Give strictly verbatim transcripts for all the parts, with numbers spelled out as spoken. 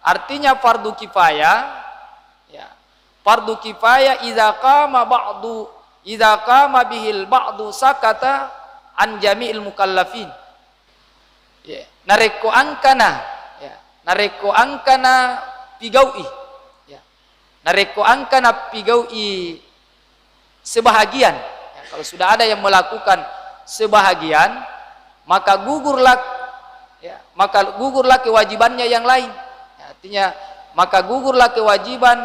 Artinya fardu kifayah, ya. Fardu kifayah idza qama ba'du, idza qama bihil ba'du sakata an jami'il mukallafin. Ya. Narekko engkana, ya. Narekko engkana pigau'i, ya. Narekko engkana pigau'i sebahagian. Ya, kalau sudah ada yang melakukan sebahagian, maka gugurlah, ya, maka gugurlah kewajibannya yang lain. Ya, artinya, maka gugurlah kewajiban,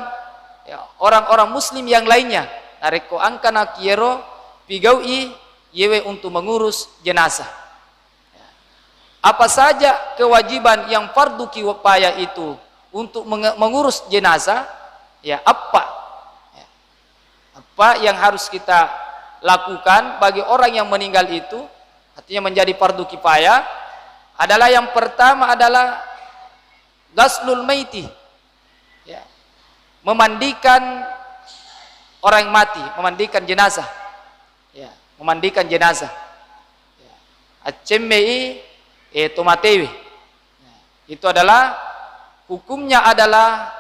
ya, orang-orang muslim yang lainnya. Narekko engkana kiyero pigau'i yewe untuk mengurus jenazah. Ya. Apa saja kewajiban yang fardu kifayah itu untuk menge-, mengurus jenazah? Ya, apa? Ya. Apa yang harus kita lakukan bagi orang yang meninggal itu, artinya menjadi fardu kifayah, adalah yang pertama adalah ghaslul maiti, ya, memandikan orang mati, memandikan jenazah, ya, memandikan jenazah. Ya. Accemmei, eh, to matewe. Ya. Itu adalah, hukumnya adalah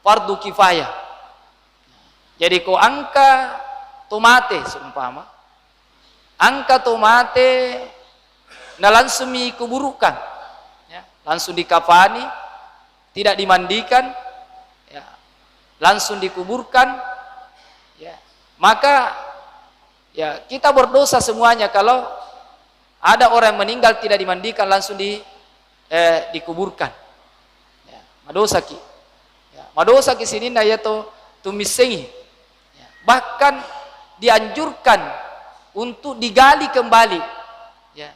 fardu kifayah. Jadi, ko engka to mate, seumpama, engka to mate, na langsung mi kuburukan, ya, langsung dikafani, tidak dimandikan, ya, langsung dikuburkan, ya, maka, ya, kita berdosa semuanya kalau ada orang meninggal tidak dimandikan, langsung di, eh, dikuburkan. Ya, madosaki. Ya, madosaki sininna iya to tumissengi. Ya, bahkan dianjurkan untuk digali kembali. Ya.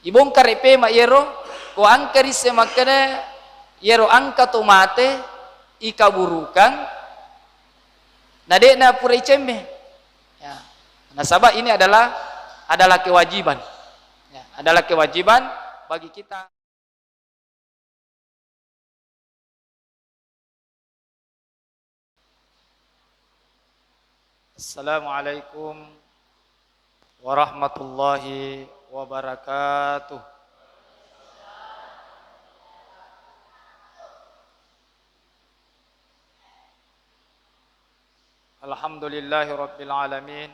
Ibongkar pema iyero, ko engka risseng makkeda iyero engka to mate ikaburukang, na de'na pura icemme. Ya. Nasaba ini adalah, adalah kewajiban. Ya, adalah kewajiban bagi kita. Assalamualaikum warahmatullahi wabarakatuh. Alhamdulillahi rabbil alamin.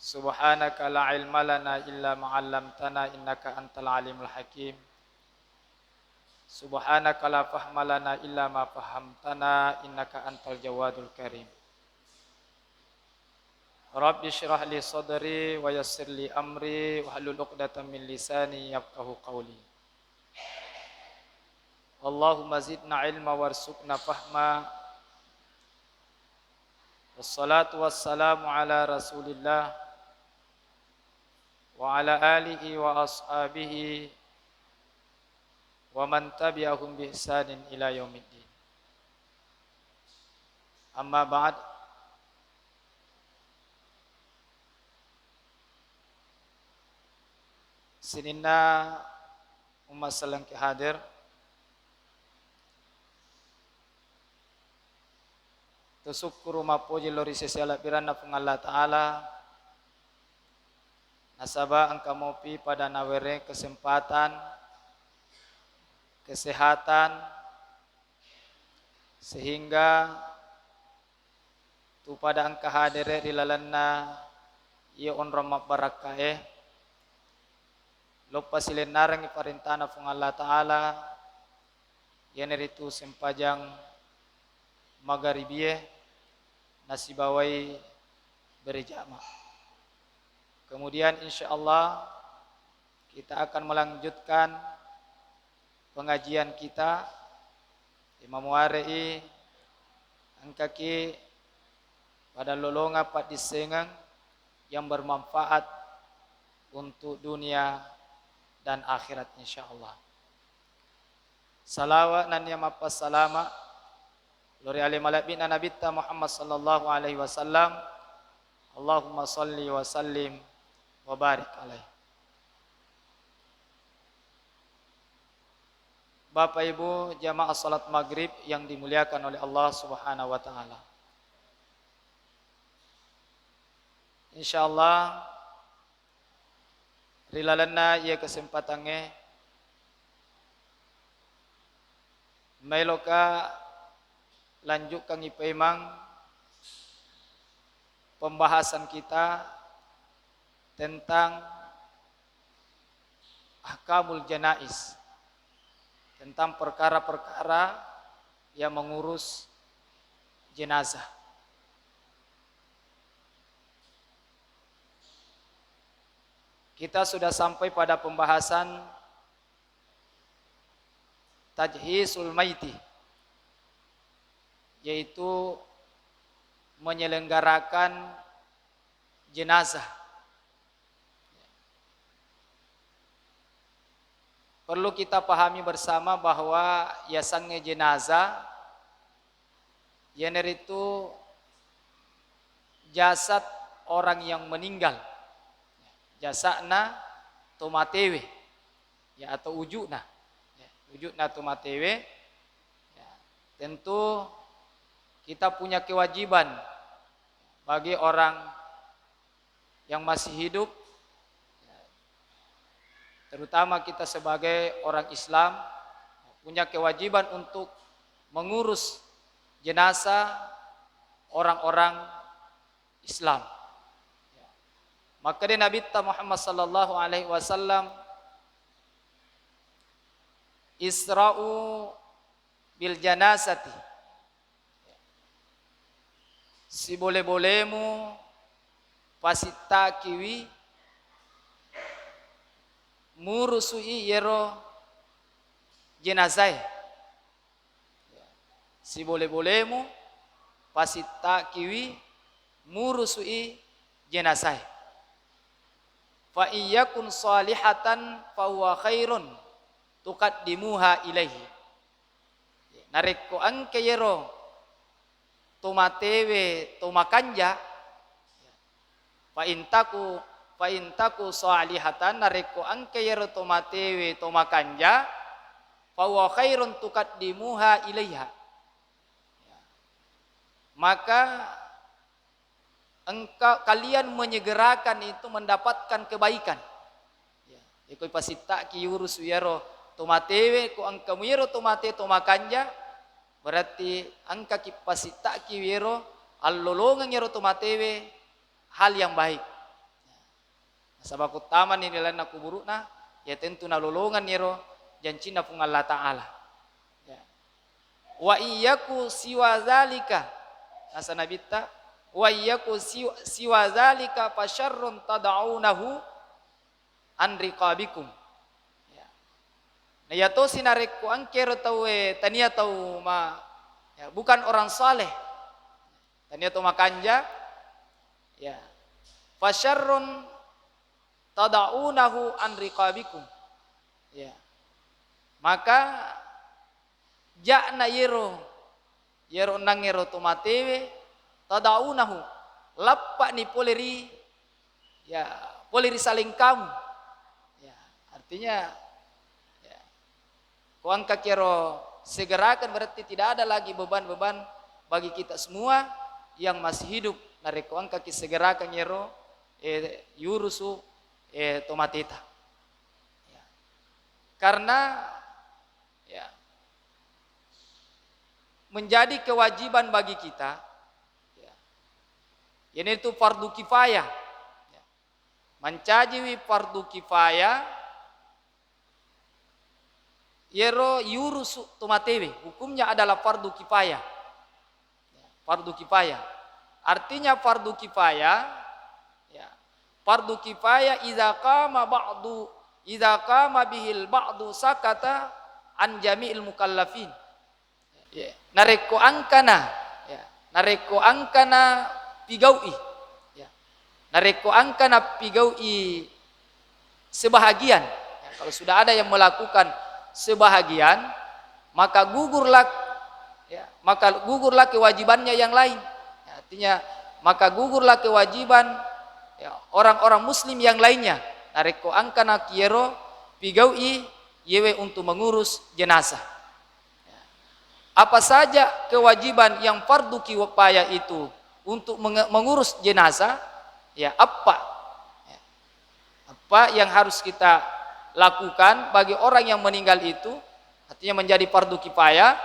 Subhanaka la ilma lana illa ma 'allamtana innaka antal alimul hakim. Subhanaka la fahma lana illa ma fahamtana innaka antal jawadul karim. Rabbi shrah li sadri wa yassir li amri wahlul 'uqdatam min lisani yafqahu qawli. Allahumma zidna ilma warzuqna fahma. Wassalatu wassalamu ala Rasulillah wa ala alihi wa ashabihi wa man tabi'ahum bi ihsanin ila yaumiddin. Amma ba'd. Sininna umma sellengke hadir. Tusukkuru mappoji lao ri sese alebbirenna Puang Allah Ta'ala, nasaba engka mopi pada nawereng kesempatan, kesehatan, sehingga tu pada engka hadere ri lalenna iya onrong mabbarakkae, loppa silennarengngi parentana Puang Allah Ta'ala, iyanaritu sempajang magaribie nasibawai berjamaah. Kemudian, insya Allah, kita akan melanjutkan pengajian kita. Imamuare'i engkaki pada lolonga paddissengeng yang bermanfaat untuk dunia dan akhirat, insya Allah. Salawa nennia mappassalama lao ri ale malebbi'na Nabitta Muhammad sallallahu alaihi wasallam. Allahumma salli wa sallim wa barik alaih. Bapak Ibu jamaah salat maghrib yang dimuliakan oleh Allah Subhanahu wa Ta'ala. Insya Allah, ri lalenna iya kesempatangnge, Maeloka lanjutkan i paimeng pembahasan kita tentang ahkamul janaiz, tentang perkara-perkara yang mengurus jenazah. Kita sudah sampai pada pembahasan tajhizul maiti, yaitu menyelenggarakan jenazah. Perlu kita pahami bersama bahwa yasengnge jenazah, iyanaritu jasad orang yang meninggal, jasa'na to matewe, ya, atau uju'na, ya, uju'na to matewe. Ya, tentu kita punya kewajiban bagi orang yang masih hidup, terutama kita sebagai orang Islam, punya kewajiban untuk mengurus jenazah orang-orang Islam. Makkeda Nabitta Muhammad sallallahu alaihi wasallam, "Isra'u bil janazati." Sibole-bolemu pasittakiwi murusu'i yero jenazae. Sibole-bolemu pasittakiwi murusu'i jenazae. Fa iyyakun salihatan fahuwa khairun tuqaddimuha ilaihi. Narekko engka yero to matewe to makanja, fa intaku, fa intaku salihatan, narekko engka yero to matewe to makanja, fa huwa khairun tuqaddimuha ilaiha. Maka engka kalian menyegerakan itu mendapatkan kebaikan. Ya, iko ipasittaki yurusu yero to matewe, ko engka muiro to mate to makanja, berarti engka ki pasittaki yero allolongeng yero to matewe hal yang baik. Nasaba ko tamani ri lalenna kuburu'na, ya tentu nalolongeng yero jancinna Puang Allah Ta'ala. Ya. "Wa iyyaku siwa zalika," nasa Nabitta, "wa iyyaku siwa, siwa zalika fa syarrun tad'unahu an riqabikum." Ya. Na iya tosi narekko engkero tauwe tania tau ma-, ya, bukan orang saleh, tania tau makanja, ya. "Fa syarrun tad'unahu an riqabikum." Ya. Maka ja'na yero, yero onnangngero to matewe, tad'unahu, lappa'ni pole ri, ya, pole ri salengkamu. Ya, artinya, ya, ko engka kero segerakan berarti tidak ada lagi beban-beban bagi kita semua yang masih hidup. Narekko engka ki segerakan yero, eh, yurusu, eh, to mateta. Ya. Karena, ya, menjadi kewajiban bagi kita, ya, yaitu fardu kifayah. Ya. Mancajiwi fardu kifayah, yero yurusu to matewe, hukumnya adalah fardu kifayah. Ya, fardu kifayah. Artinya fardu kifayah, ya, fardu kifayah idza qama ba'du, idza qama bihil ba'du sakata an jami'il mukallafin. Ya, narekko engkana, ya, narekko engkana pigau'i, ya, narekko engkana pigau'i sebahagian, ya, kalau sudah ada yang melakukan sebahagian, maka gugurlah, ya, maka gugurlah kewajibannya yang lain. Ya, artinya, maka gugurlah kewajiban, ya, orang-orang muslim yang lainnya. Narekko engkana kiero pigau'i yewe untuk mengurus jenazah. Ya. Apa saja kewajiban yang fardu kifayah itu untuk menge-, mengurus jenazah? Ya, apa? Ya. Apa yang harus kita lakukan bagi orang yang meninggal itu? Artinya menjadi fardu kifayah.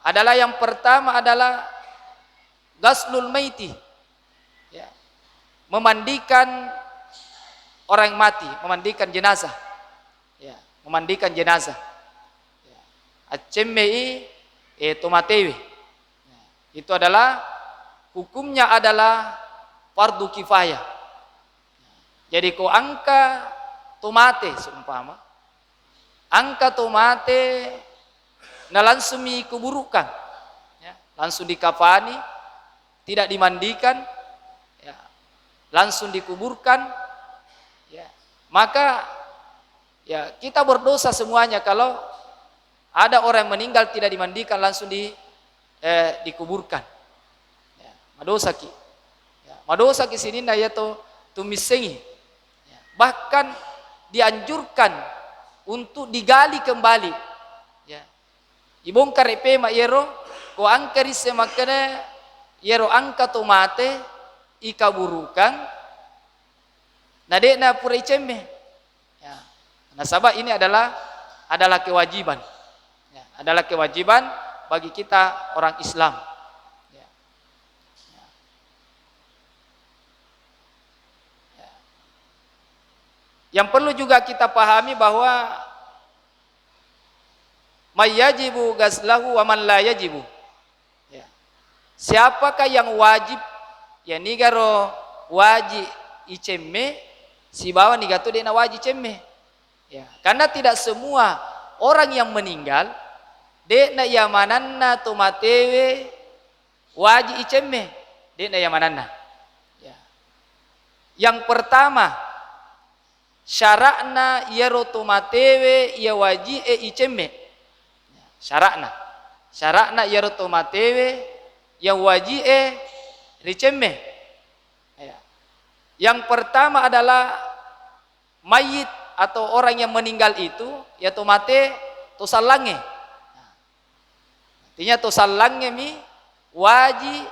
adalah yang pertama adalah ghaslul maiti. Ya. Memandikan orang mati, memandikan jenazah. Ya, memandikan jenazah. Ya. Accemmei, eh, to matewe. Ya. Itu adalah, hukumnya adalah fardu kifayah. Jadi ko engka to mate, seumpama, engka to mate, na langsung mi kuburukan, ya, langsung dikafani, tidak dimandikan, ya, langsung dikuburkan, ya, maka, ya, kita berdosa semuanya kalau ada orang yang meninggal tidak dimandikan langsung di, eh, dikuburkan. Ya, madosaki. Ya, madosaki sininna iya to tumissengi. Ya, bahkan dianjurkan untuk digali kembali. Ya. Ibongkar pema iyaro, ko engka risse makkeda iyaro engka to mate ikaburukang, na de'na pura icemme. Ya. Nasaba ini adalah, adalah kewajiban. Ya, adalah kewajiban bagi kita orang Islam. Ya. Ya. Ya. Yang perlu juga kita pahami bahwa man yajibu ghaslahu wa man la yajibu. Ya. Siapakah yang wajib? Ya, nigaro waji icemme, sibawa nigato de'na waji cemme. Ya, karena tidak semua orang yang meninggal, de'na iya manenna to matewe waji icemme, de'na iya manenna. Ya. Yang pertama, syara'na iyaro to matewe iya waji'e icemme. Syara'na. Syara'na iyaro to matewe iya waji'e ricemme. Ya. Yang pertama adalah mayit atau orang yang meninggal itu, ya to mate, to sallangnge. Artinya to sallangnge mi waji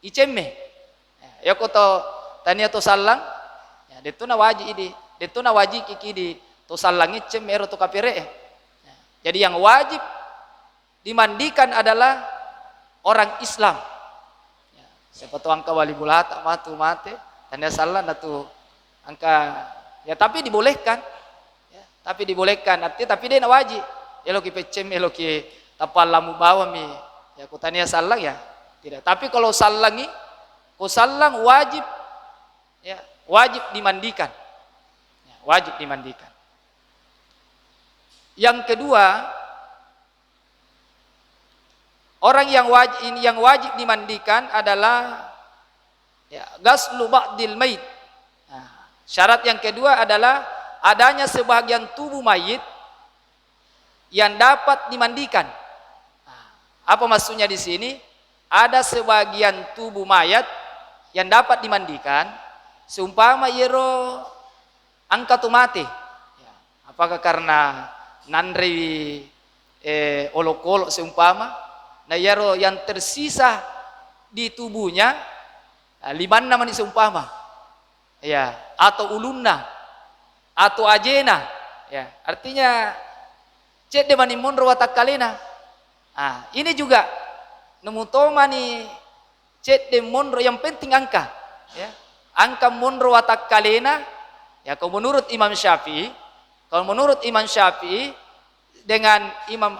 icemme. Ya, yako to tania to sallang, ya, detu na waji idi, detu na waji kiki di to sallangnge cemme ero to kapere'e. Ya, jadi yang wajib dimandikan adalah orang Islam. Ya, siapa tahu engka wali bulata matu mate, tania sallang natu engka, ya, tapi dibolehkan. Ya, tapi dibolehkan, artinya tapi de'na waji. Eloki peccem, eloki tapallammu bawammi. Ya, ko tania sallang ya tidak. Tapi kalau sallangi, ko sallang wajib, ya, wajib dimandikan. Ya, wajib dimandikan. Yang kedua, orang yang wajib, yang wajib dimandikan adalah, ya, ghaslu ba'dil mait. Nah, syarat yang kedua adalah adanya sebahagian tubuh mayit yang dapat dimandikan. Nah, apa maksudnya di sini? Ada sebagian tubuh mayat yang dapat dimandikan, seumpama iyaro engka tu mate. Ya, apakah karena nanrewi, eh, olok-olok seumpama, na iyaro yang tersisa di tubuhnya, ah, limanna mani seumpama. Ya, atau ulunna, atau ajena. Ya, artinya cedde mani monro watakkalena. Ah, ini juga nemu tomani cedde monro, yang penting engka. Ya. Engka monro watakkalena. Ya, kalau menurut Imam Syafi'i, kalau menurut Imam Syafi'i dengan Imam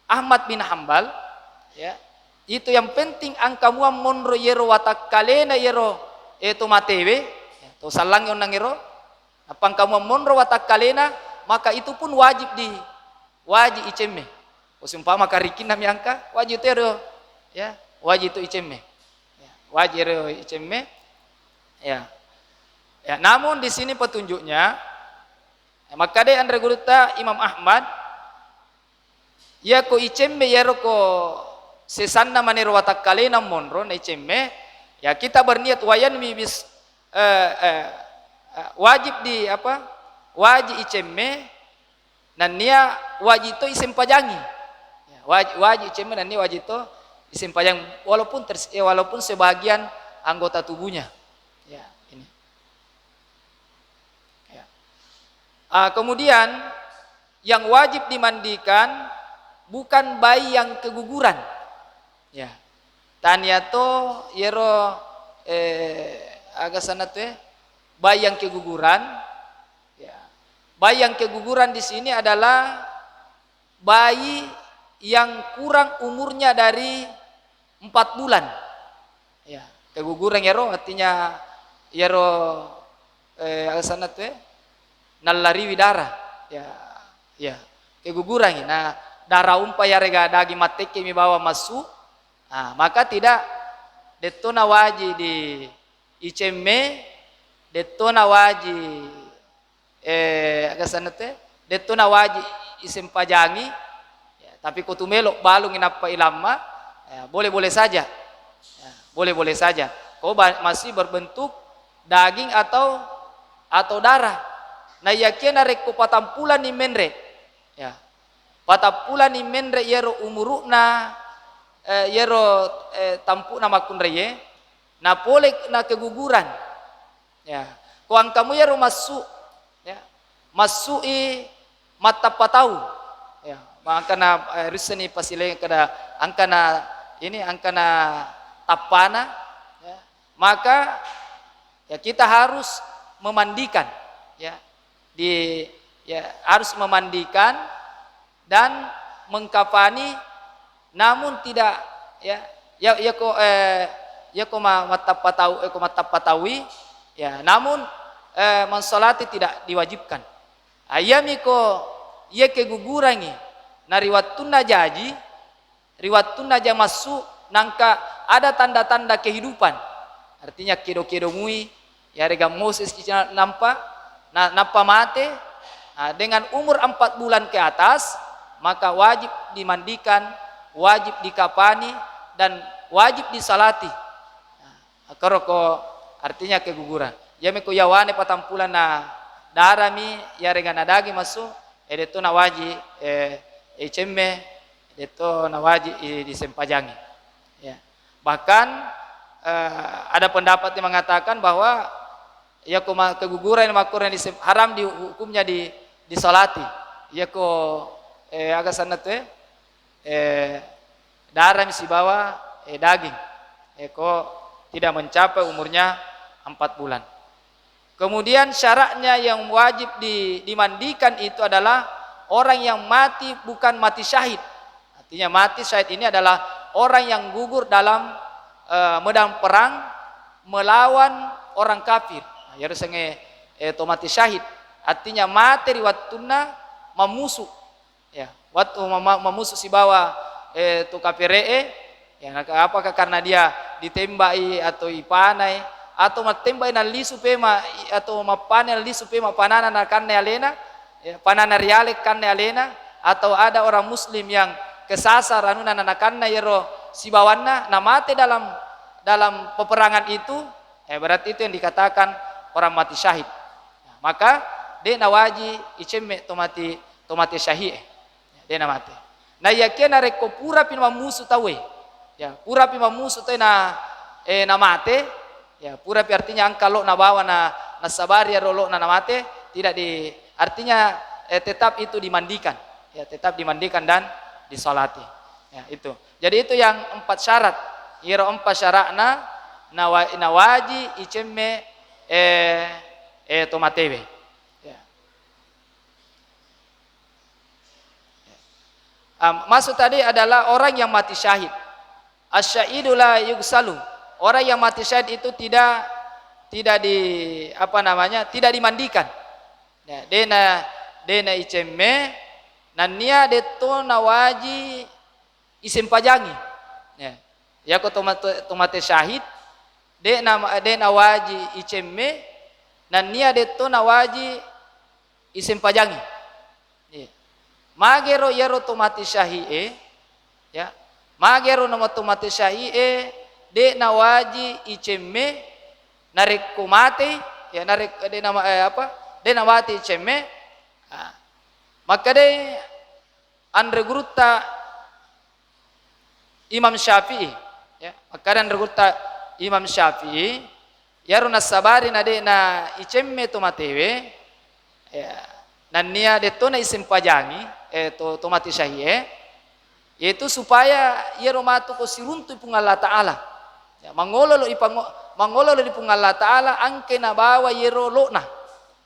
Ahmad bin Hambal, ya, itu yang penting engka mua monro iyaro watakkalena iyaro, eh, to matewe, ya, to sallangnge onnang ero, nappa engka mua monro watakkalena, maka itu pun wajib di, wajib icemme. Ko seumpama karikinna mi engka, wajib tu ero, ya, wajib tu icemme. Ya, wajib ero icemme. Ya. Ya, namun di sini petunjuknya, makkeda anre gurutta Imam Ahmad, iya ko icemme, iyaro ko sesanna manero watakkalena monro na icemme, ya kita berniat wayanwi bis-, eh, eh, eh, wajib di apa? Wajib icemme, nennia wajib to isempajangi. Ya, waj-, wajib icemme nennia wajib to isempajangi, walaupun ters-, eh, walaupun sebagian anggota tubuhnya. Ya, ini. Ya. Ah, kemudian yang wajib dimandikan bukan bayi yang keguguran. Ya. Tania to yero, eh, aga sana tu, eh, bayi yang keguguran. Ya. Bayi yang keguguran di sini adalah bayi yang kurang umurnya dari empat bulan. Ya, keguguran yero artinya yero, eh, aga sana tu, eh, nallariwi darah. Ya, ya. Keguguran. Nah, darah umpa yarega daging mattekke mi bawa massu, nah, maka tidak, detto nawaji di icemme, detto nawaji, eh, aga sana tu, detto nawaji isempajangi, ya, tapi ko tu melo balung inappa ilamma, ya, boleh-boleh saja. Ya, boleh-boleh saja. Ko ba-, masih berbentuk daging atau, atau darah. Nah, iyakiya narekko patampulani menre, ya, patampulani menre yero umuru'na, eh, yero, eh, tampu'na makkunraie, napole na keguguran. Ya. Ko engkamu yero massu, ya. Massui mattappa tau. Ya, makana, eh, risseni pasileng kada angkana ini, angkana tappana, ya. Maka, ya, kita harus memandikan, ya. Di, ya, harus memandikan dan mengkafani, namun tidak, ya, ya, ya ko, eh, ya ko ma-, mattappa tau, ya ko mattappa taui, ya, namun, eh, mensolati tidak diwajibkan. Ayami ko iya kegugurangi, na ri wattunna jaji, ri wattunna ja massu, nangka ada tanda-tanda kehidupan. Artinya kedo-kedo mui, yarega Moses ki nampa, na-, nappa mate, ah, dengan umur empat bulan ke atas, maka wajib dimandikan, wajib dikapani, dan wajib disalati. Nah, akkaro ko artinya keguguran. Iya meko yawane patampulanna darami, yarega na daging massu, eh, detto nawaji, eh, icemme, detto nawaji i-, disempajangi. Ya. Bahkan, eh, ada pendapat yang mengatakan bahwa iya ko ma-, keguguran makkurang disem-, haram di hukumnya di, disalati. Iya ko, eh, aga sanna tu, eh, eh, darami sibawa, eh, daging. Eh, ko tidak mencapai umurnya empat bulan. Kemudian syaratnya yang wajib di-, dimandikan itu adalah orang yang mati bukan mati syahid. Artinya mati syahid ini adalah orang yang gugur dalam, eh, medan perang melawan orang kafir. Nah, iyaro sengnge, eh, to mati syahid. Artinya mate ri wattunna mammusu. Ya, wettu ma-, ma-, mammusu sibawa, eh, tu kapere'e, ya, naka-, apakah karena dia ditemba'i atau ipanai, atau mattemba'i nallisu pema, i-, atau mappanai nallisu pema panana nakanna alena, ya, panana riale kanna alena, atau ada orang muslim yang kesasar anuna na-, nakanna yero sibawanna, namate dalam, dalam peperangan itu, eh, berarti itu yang dikatakan orang mati syahid. Nah, maka de' nawaji icemme to mati, to mate syahi'e. De' namate. Naiyakia narekko purapi mammusu tauwe, ya, purapi mammusu tauwe na, eh, namate, ya, purapi artinya engka lo nabawa na, nasabari ero lo na namate, tidak di, artinya, eh, tetap itu dimandikan. Ya, tetap dimandikan dan disalati. Ya, itu. Jadi itu yang empat syarat. Iyaro empat syaratna nawa-, nawaji icemme, eh, eh, to matewe. Ya. Ah, maksud tadi adalah orang yang mati syahid. Asyahidu la yugsalu. Orang yang mati syahid itu tidak, tidak di, apa namanya, tidak dimandikan. Ya, de'na, de'na icemme, nannia detto nawaji isempajangi. Ya. Yako to mate, to mate syahid, de'na, de'na waji icemme, nannia detto nawaji isempajangi. Iya. Magero iyaro to mate syahi'e, ya. Magero namo to mate syahi'e, de'na waji icemme, narekko mate, ya, narek-, de'na ma-, eh, apa? De'na mate icemme, ah, makkedai anre gurutta Imam Syafi'i, ya, makkeda anre gurutta Imam Syafi'i, iyaro nassabari na de'na icemme to matewe, ya, nannia detto na isempajangi, eh, to, to mate syahi'e, Yaitu supaya iyaro matu ko siruntu Puang Allah Ta'ala. Ya, mangolo lo ipango-, mangolo lo di Puang Allah Ta'ala, angke nabawa iyaro lo'na.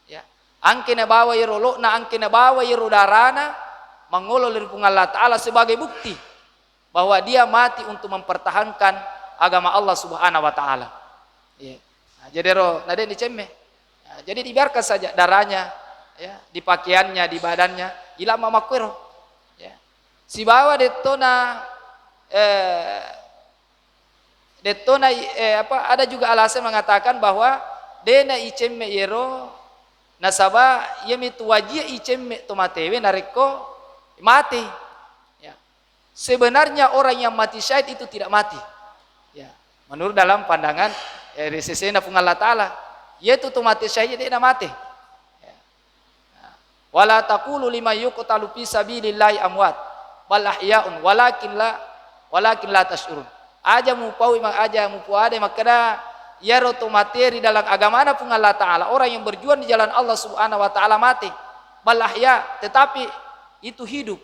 Ya, angke nabawa iyaro lo'na, angke nabawa iyaro darana, mangolo lo di Puang Allah Ta'ala sebagai bukti bahwa dia mati untuk mempertahankan agama Allah Subhanahu wa Ta'ala. Ya. Nah, jadi ro, nade ni cemme. Nah, jadi dibiarkan saja darahnya, ya, di pakaiannya, di badannya, ilama makkuero. Ya. Sibawa dettona, eh, dettona, eh, apa, ada juga alasan mengatakan bahwa dena icemme yero, nasaba yemitu wajie icemme to matewe narekko mate. Ya. Sebenarnya orang yang mati syahid itu tidak mati. Ya, menurut dalam pandangan, eh, ri sesena Puang Allah Ta'ala, yaitu tu mati syahid, dia mati. Ya. Wala taqulu liman yuqtalu fi sabilillahi amwat, bal ahya'un walakin la, walakin la tash'urun. Aja mupaui ma-, aja mupuade makkeda, iyaro to mate ri dalam agamana Puang Allah Ta'ala, orang yang berjuang di jalan Allah Subhanahu wa Ta'ala mati. Bal ahya, tetapi itu hidup.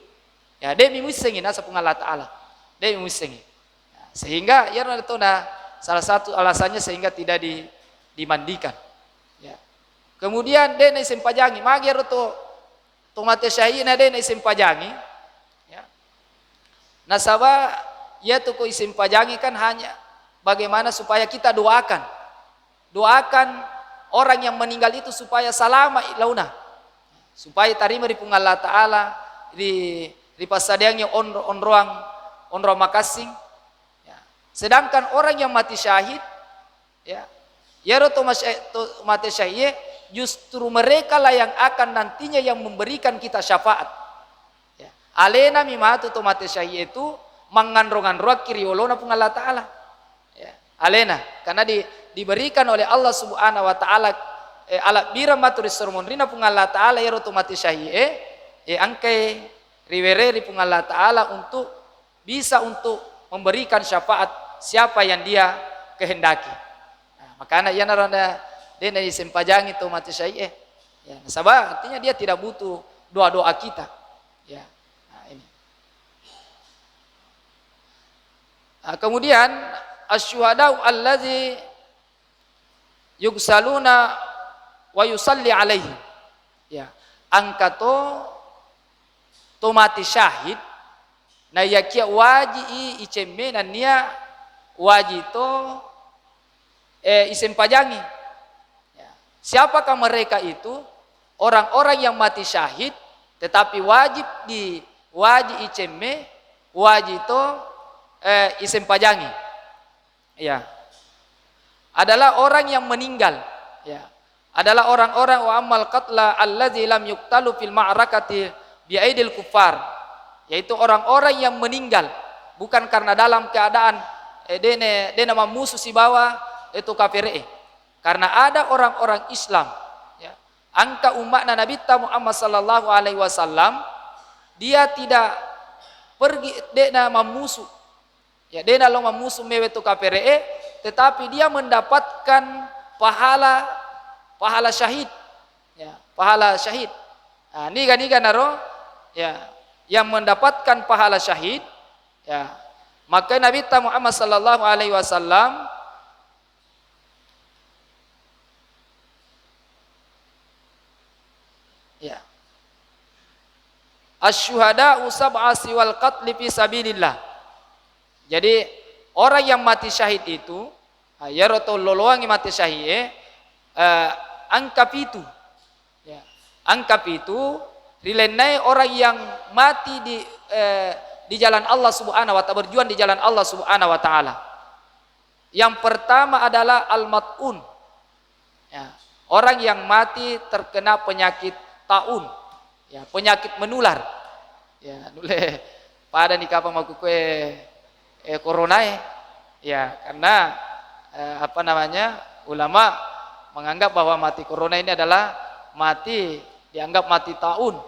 Ya, de mi muissengi nasa Puang Allah Ta'ala. De mi muissengi. Ya, sehingga iyaro natona salah satu alasannya sehingga tidak di-, dimandikan. Ya. Kemudian de na isempajangi, magi iyaro to, to mate syahidna de na isempajangi. Ya. Nasaba iyatu ko isempajangi kan hanya bagaimana supaya kita doakan. Doakan orang yang meninggal itu supaya salama launa, supaya tarima ri Puang Allah Ta'ala, ri, ripassadeangngi onro-, onroang, onroang makassing. Ya. Sedangkan orang yang mati syahid, ya, iyaro to masy-, to mate syahid, justru mereka lah yang akan nantinya yang memberikan kita syafaat. Ya. Alena mi matu to mate syahid itu manganro-nganroakki ri olona Puang Allah Ta'ala. Ya, alena, karena di-, diberikan oleh Allah Subhanahu wa Ta'ala, eh, alabbireng matu ri soro monrina Puang Allah Ta'ala, iyaro to mati syahid e, eh, angkai riwere ri Puang Allah Ta'ala untuk bisa untuk memberikan syafaat siapa yang dia kehendaki. Nah, makanya iyanaro na-, de na isempajangi to mati syahid e. Ya, nasaba artinya dia tidak butuh doa-doa kita. Ya. Nah, ini. Nah, kemudian asyuhadau allazi yugsaluna wa yusalli alaihim. Ya, engka to, to mati syahid, naiyakia waji i icemme nennia waji to, eh, isempajangi. Ya. Siapakah mereka itu? Orang-orang yang mati syahid, tetapi wajib di, waji icemme, waji to, eh, isempajangi. Ya. Adalah orang yang meninggal. Ya. Adalah orang-orang, wa ammal qatla allazi lam yuqtalu fil ma'rakati bi aidil kuffar. Yaitu orang-orang yang meninggal bukan karena dalam keadaan, eh, dene, dena mammusu sibawa itu kafir e. Karena ada orang-orang Islam, ya, engka umma'na Nabitta Muhammad sallallahu alaihi wasallam, dia tidak pergi, dena mammusu. Ya, dena lo mammusu mewe tu kafir e, tetapi dia mendapatkan pahala, pahala syahid. Ya, pahala syahid. Nah, niga-niga naro, ya, yang mendapatkan pahala syahid, ya, maka Nabitta Muhammad sallallahu alaihi wasallam, ya. Asy-syuhada'u sab'a siwal qatli fi sabilillah. Jadi, orang yang mati syahid itu, ah, iyaro tau loloangngi mati syahid e, eh, engka pitu. Ya. Engka pitu, rilainnae orang yang mati di, eh, di jalan Allah Subhanahu wa Ta'ala, berjuang di jalan Allah Subhanahu wa Ta'ala. Yang pertama adalah al-mat'un. Ya, orang yang mati terkena penyakit taun. Ya, penyakit menular. Ya, nulle pada ni kapang makkukue, eh, corona e. Ya, karena, eh, apa namanya, ulama menganggap bahwa mati corona ini adalah mati, dianggap mati taun.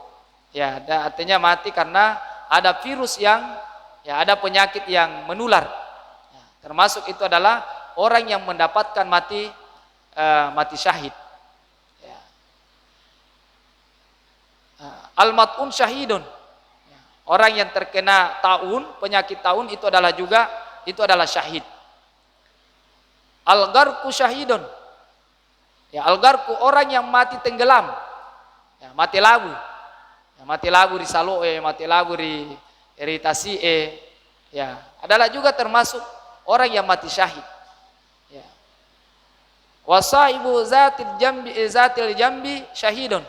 Ya, da-, artinya mati karena ada virus yang, ya, ada penyakit yang menular. Ya, termasuk itu adalah orang yang mendapatkan mati, eh, mati syahid. Ya. Eh, al-mat'un syahidun. Ya. Orang yang terkena taun, penyakit taun itu adalah juga, itu adalah syahid. Al-gharqu syahidun. Ya, al-gharqu, orang yang mati tenggelam. Ya, mati labu. Ya, mati labu ri salo'e, mati labu ri, ri tasi'e. Ya, adalah juga termasuk orang yang mati syahid. Ya. Wa sahibu zatil jambi, eh, zatil jambi syahidun.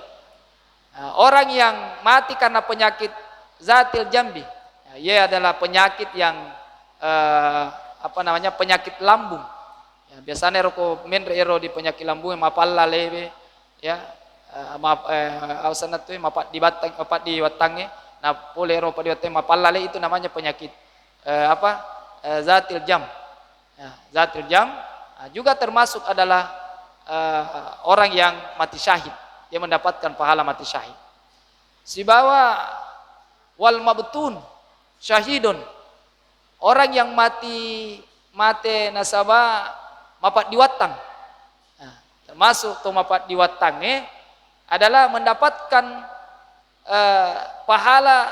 Nah, orang yang mati karena penyakit zatil jambi, ya, ia adalah penyakit yang, eh, apa namanya, penyakit lambung. Ya, biasanya ro ko menre ero di penyakit lambung, mapalla lewe, ya, eh, ma-, eh, apa senna tu, mapaddi battang, mapaddi wattangnge, na pole ro paddi wattangnge mapalla le, itu namanya penyakit, eh, apa, eh, zatil jam. Ya, zatil jam, ah, juga termasuk adalah, eh, orang yang mati syahid. Dia mendapatkan pahala mati syahid. Sibawa wal mabtun syahidun. Orang yang mati, mate nasaba mapaddiwattang. Nah, termasuk to mapaddiwattangnge adalah mendapatkan, eh, pahala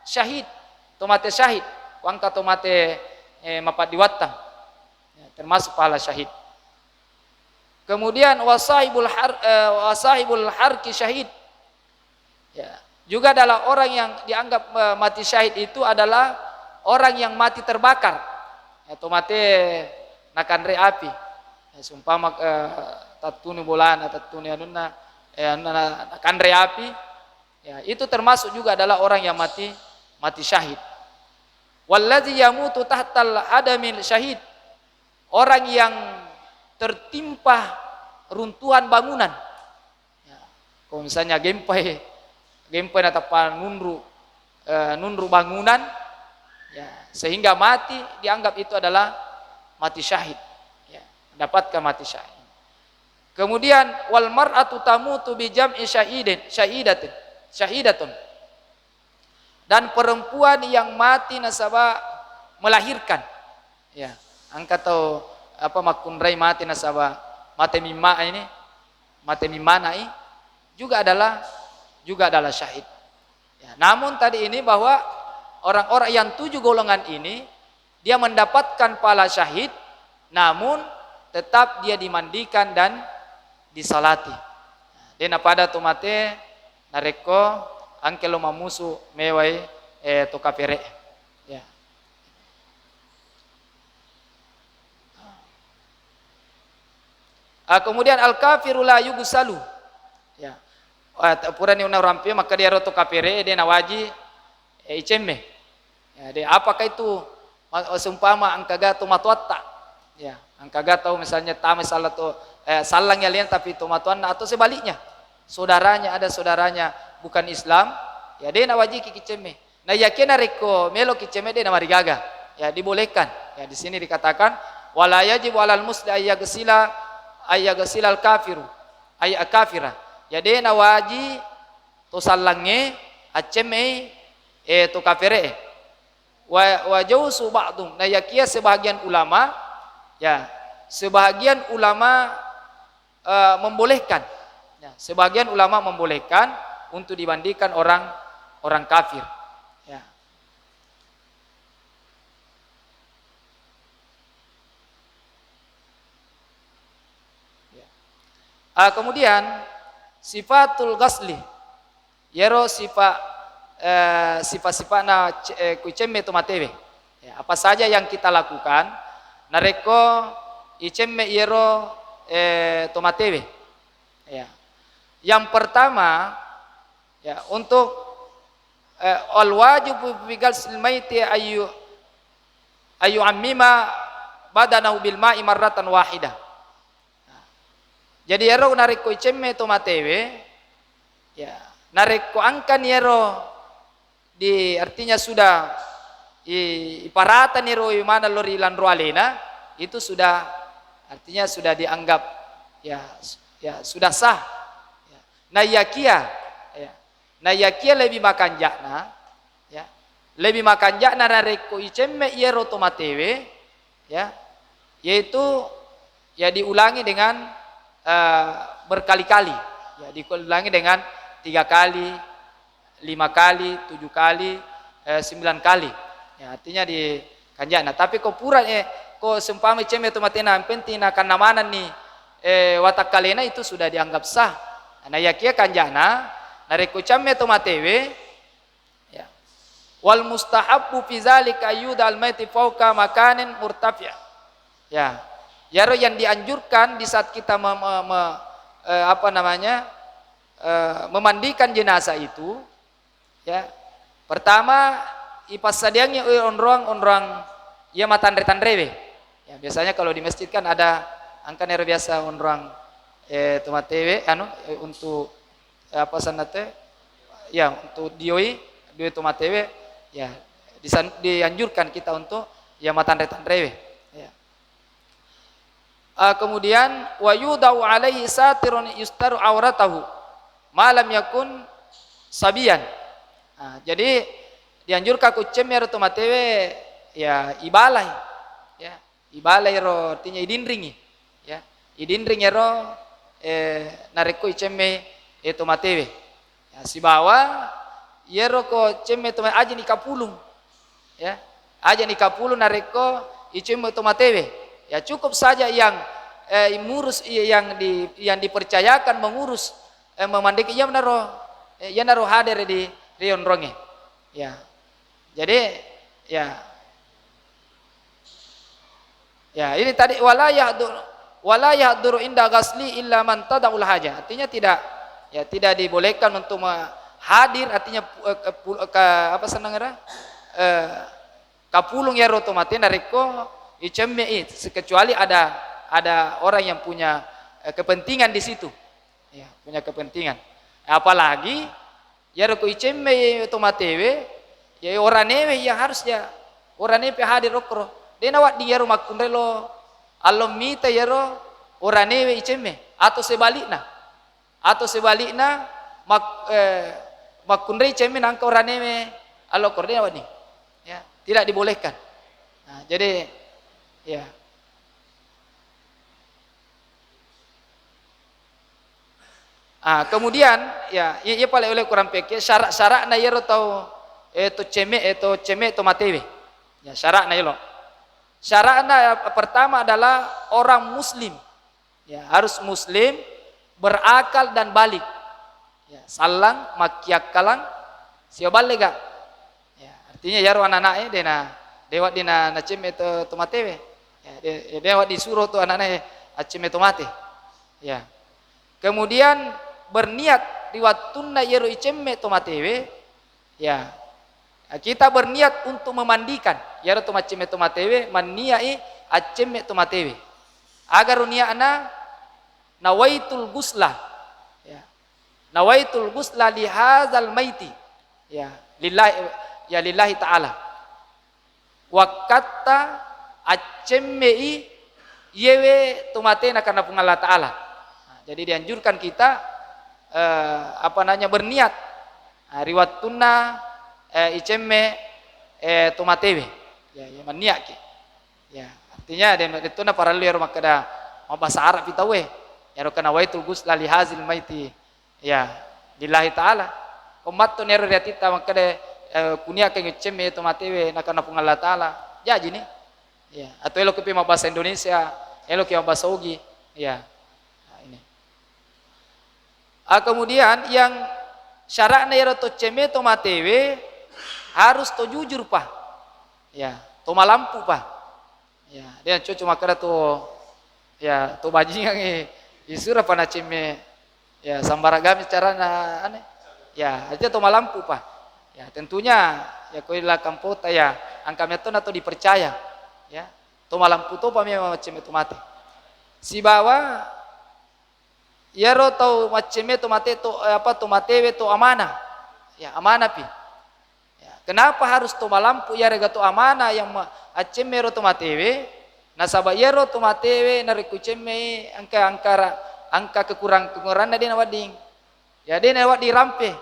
syahid, to mate syahid, wangka to mate, eh, mapaddiwattang. Ya, termasuk pahala syahid. Kemudian wasahibul har-, eh, wasahibul harki syahid. Ya, juga adalah orang yang dianggap, eh, mati syahid itu adalah orang yang mati terbakar. Ya, to mate nakanre api. Ya, seumpama, eh, tattuni bolana, tattuni anunna, eh, anunna na-, nakanre api. Ya, itu termasuk juga adalah orang yang mati, mati syahid. Wallazi yamutu tahtal hadamil syahid. Orang yang tertimpa runtuhan bangunan. Ya, kalau misalnya gempai, gempai natappa nunru, eh, nunru bangunan, ya, sehingga mati, dianggap itu adalah mati syahid. Ya, mendapatkan mati syahid. Kemudian, wal mar'atu tamutu bi jam'i syahidin, syahidatin, syahidatun. Dan perempuan yang mati nasaba melahirkan. Ya, engka tau, apa, makkunrai mati nasaba mate mimma ini, mate mimmana'i, juga adalah, juga adalah syahid. Ya, namun tadi ini bahwa orang-orang yang tujuh golongan ini, dia mendapatkan pahala syahid, namun tetap dia dimandikan dan disalati. De' napada to mate narekko engka lo mammusu mewai, eh, to kafere. Ya. Ah, kemudian al-kafiru la yughsalu. Ya. Ah, ta-, purani unaurampio, maka dia ro to kafere, de' nawaji, eh, icemme. Ya, de', apakah itu ma-, seumpama engkaga to matoatta? Ya, engkaga tau misalnya tama sallang to, eh, sallang alena tapi to matoanna atau sebaliknya. Saudaranya, ada saudaranya bukan Islam, ya, de' nawajiki kicemme. Nah, yakiya narekko melo kicemme de' namarigaga. Ya, dibolehkan. Ya, di sini dikatakan, "Wala yajibu alal musli ayyaghsila, ayyaghsilal kafiru, ay-, kafira." Ya, de' nawaji to sallangnge accemmei, eh, to kafere'e. Wa, wa jauzu ba'dhum. Nah, yakiya sebahagian ulama, ya, sebahagian ulama, eh, membolehkan. Ya, sebahagian ulama membolehkan untuk dibandingkan orang, orang kafir. Ya. Ya. Ah, kemudian sifatul ghasli. Iyaro sifa, eh, sifa-sifa'na ce-, eh, ku icemme to matewe. Ya, apa saja yang kita lakukan narekko icemme iyaro, eh, to matewe. Ya. Yang pertama, ya, untuk, eh, al wajibu fi ghasli maiti ayu, ayu ammima badanahu bil ma'i marratan wahidah. Jadi, ero narekko icemme to matewe, ya, narekko engkani ero di, artinya sudah i-, iparatani ro maneng lao ri lanro alena, itu sudah, artinya sudah dianggap, ya, s-, ya, sudah sah. Ya. Naiyakia, ya, naiyakia lebih makanja'na, ya, lebih makanja'na narekko icemme iyaro to matewe, ya, yaitu, ya, diulangi dengan, eh, berkali-kali, ya, diulangi dengan tiga kali, lima kali, tujuh kali, eh, sembilan kali. Ya, artinya di kanjana. Tapi ko pura, eh, ko seumpama icemme tomatena, yang penting nakanna manenni, eh, watakkalena, itu sudah dianggap sah. Nah, iyakiya kanjana, narekko icemme tomatewe, ya. Wal mustahabbu fi zalika ayyuda al maiti fauqa makanin murtafi'. Ya. Yaro yang dianjurkan di saat kita me-, me-, me-, eh, apa namanya, eh, memandikan jenazah itu, ya. Pertama, ipassadiangngi onroang-onroang iya matanre-tanrewe. Ya, biasanya kalau di masjid kan ada engka nero biasa onroang, eh, tomatewe, anu, eh, untuk, eh, apa sanna te? Ya, untuk dioi, dioi tomatewe, ya, disan-, dianjurkan kita untuk ya matanre-tanrewe. Ya. Ah, kemudian, wa yudau alaihi satirun yustaru auratahu ma lam yakun sabiyan. Ah, jadi dianjurkan ko icemme ero tomatewe, ya, ibalai. Ya, ibalai ero artinya idinringi. Ya, idinringi ero, eh, narekko icemme, eh, tomatewe. Ya, sibawa iyero ko cemme toma-, aja ni kapulung. Ya. Aja ni kapulung narekko icemme tomatewe. Ya, cukup saja yang, eh, mengurus, yang di-, yang dipercayakan mengurus, eh, memandeki iyanaro, eh, iyanaro hadir di rionronge. Ya. Jadi, ya. Ya, ini tadi, "Wala yahdur-, wala yahduru inda ghasli illa man tadaul haja." Artinya tidak, ya, tidak dibolehkan untuk me-, hadir, artinya pu-, eh, ke-, pu-, ke-, apa seneng era? Eh, kapulung iyaro tomate narekko icemme i, kecuali ada, ada orang yang punya, eh, kepentingan di situ. Ya, punya kepentingan. Apalagi iyaro ko icemme tomatewe, ya oranewe yang harus ya, oranewe pe hadir okkoro. De nawedding iyaro makkunrai lo allo mita iyaro oranewe icemme, atau sebaliknya. Atau sebaliknya, mak-, eh, makkunrai icemme nangka oranewe allo okkoro, de nawedding. Ya, tidak dibolehkan. Nah, jadi, ya. Ah, kemudian, ya, iya, iya pale oleh kurang peke, syarat-syaratna iyaro tau, eh, to cemme, eh, to cemme tomatewe. Ya, syaratna iyaro. Syaratna, eh, pertama adalah orang muslim. Ya, harus muslim, berakal dan baligh. Ya, sallang, makkiakkalang, sibawa ballega. Ya, artinya iyaro anak-anak e, dena, de wedding na, nacemme to, tomatewe. Ya, de, ya, de wedding suro to anak-anak e accemme tomate. Ya. Kemudian berniat ri wattunna iyaro icemme tomatewe, ya. Kita berniat untuk memandikan. Iyaro to maccemme tomatewe, manniat i accemme tomatewe. Agaro niatna, nawaitul ghusla. Ya. Nawaitul ghusla lihadzal maiti. Ya, lillahi, ya, lillahi ta'ala. Wakkatta accemmei iyewe tomatena karena Puang Allah Ta'ala. Nah, jadi dianjurkan kita, eh, apa namanya, berniat, nah, ri wattunna, eh, icemme, eh, tomatewe. Ya, ya, manniatki. Ya, artinya de-, dettuna parellu ero makkeda mabbasa Arab pi tauwe. Ero kana waitul ghusla lihazil maiti. Ya, lillahi ta'ala. Ko matto nero ri atitta makkeda, eh, kuniakke ngecemme tomatewe nakana Puang Allah Ta'ala. Jajini. Ya, atau eloki pi mabbasa Indonesia, eloki mabbasa Ugi. Ya. Nah, ini. Ah, kemudian yang syaratna ero to cemme tomatewe harus to jujur pa. Ya, to malampu pa. Ya, de cocok makkeda to, ya, to bajingang e, isura pa nacemme, ya, sambaragami carana ane. Ya, aja to malampu pa. Ya, tentunya, ya, ko ila kampota, ya, engka metto na to dipercaya. Ya, to malampu to pa memang maccemme tomate. Sibawa iyaro tau maccemme tomate to, eh, apa, tomatewe to amanah. Ya, amanah pi. Ya, kenapa harus to malampu iyarega to amanah yang ma-, accemme ro tomatewe? Nasaba iyaro tomatewe narekko cemmei engka, engka ra-, engka kekurang-, kekuranganna de nawedding. Ya, de nawedding rampe.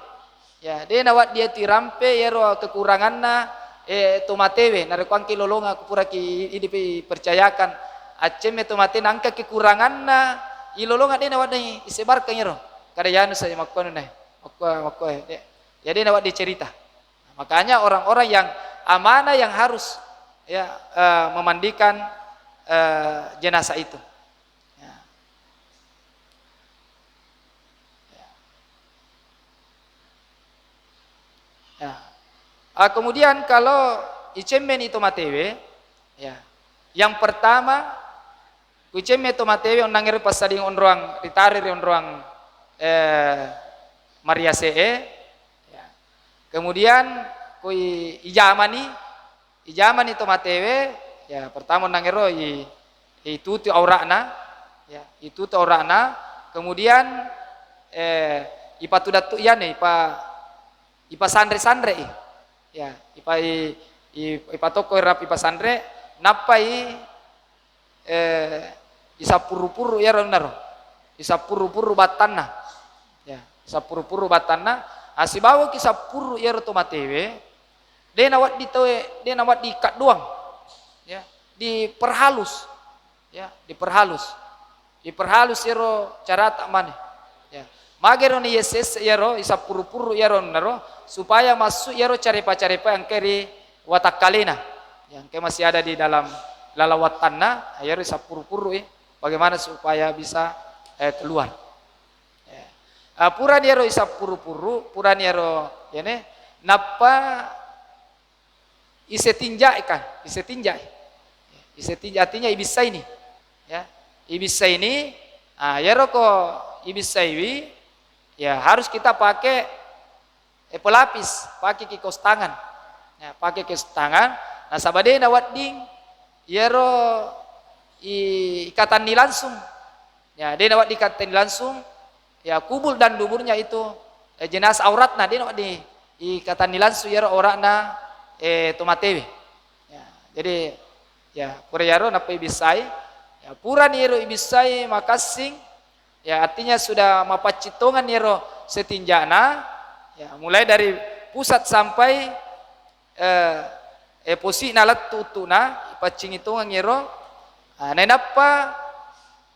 Ya, de nawedding tu irampe iyaro kekuranganna, eh, tomatewe. Narekko engka ilolongeng, ku puraki idi pi percayakan accemme tomate na engka kekuranganna, ilolongeng de nawedding isebarkan iyaro. Kada yanu saja makkuanu nae. Makko, makko, eh, de. Ya, de nawedding cerita. Makanya orang-orang yang amanah yang harus, ya, eh, memandikan, eh, jenazah itu. Ya. Ya. Ya. Ah, kemudian kalau icemmeni to matewe, ya, yang pertama, kuicemme to matewe onnangngero passading onroang, ritare ri onroang, eh, mariase'e, ya. Kemudian kui ijamani, ijamani to matewe, ya, pertama onnangngero i-, itutu aura'na, ya, itutu aura'na, kemudian, eh, ipatudattu iyanu, ipa-, ipasanre-sanre'i, ya, ipa-, i-, i-, ipatokko rap ipasanre, nappai, eh, isappuru-puru iyaro naro, isappuru-puru battanna, ya, isappuru-puru battanna, asibawaki sappuru iyaro to matewe, de nawedding tauwe, de nawedding ikkat doang, ya, diperhalus, ya, diperhalus, diperhalus iyaro carata mane, ya. Magero ni yes yes iyaro isappuru-puru iyaro naro supaya massu iyaro carepa-carepa engka ri watakkalena, ya, engka masih ada di dalam lalawattanna, iyaro isappuru-puru, eh, bagaimana supaya bisa, eh, keluar. Ya. Ah, purani ero isappuru-puru, purani ero, ya ne, nappa isetinjai kan, isetinjai. Isetinja, artinya ibissaini. Ya. Ibissaini, ah, yero ko ibissaiwi, ya harus kita pakai, eh, pelapis, pakai ki kaos tangan. Ya, pakai kaos tangan, nasaba de nawedding yero i-, ikatanni langsung. Ya, de nawedding ikatanni langsung. Ya, kubul dan duburnya itu, eh, jenazah auratna, de nawedding ikatanni langsung yero auratna, eh, to matewe. Ya, jadi, ya, pura yaro nappa ibissai. Ya, purani yero ibissai makassing, ya, artinya sudah mapaccing tongenni ero setinjana, ya, mulai dari pusat sampai, eh, eh, posi'na lettu uttuna, ipaccingi tongeng ero, ah, nainappa,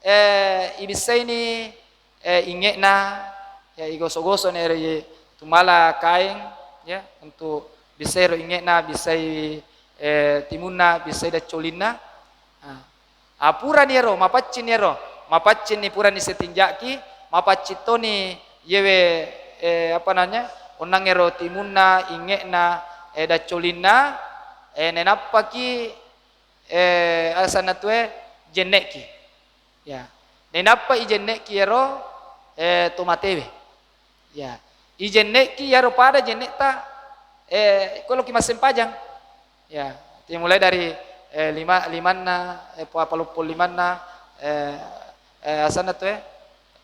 eh, ibissaini, eh, inge'na, ya, igosok-gosokni ero, ye, tumala kaeng, ya, untuk bissai ero inge'na, bissai, eh, timunna, bissai daccolinna. Ah. Ah, purani ero, mapaccinni ero, mapaccinni purani setinjaki, mapaccing toni yewe, eh, apa namanya, onnang ero timunna, inge'na, eh, daccolinna, eh, nainappaki, eh, asanna tue, jenne'ki. Ya. Nainappa ijenne'ki ero, eh, to matewe. Ya. Ijenne'ki yaro pada jenne'ta, eh, ko loki massempajang. Ya, artinya mulai dari, eh, lima, limanna, eh, pa-, paluppung limanna, eh, eh, asanna tu, eh,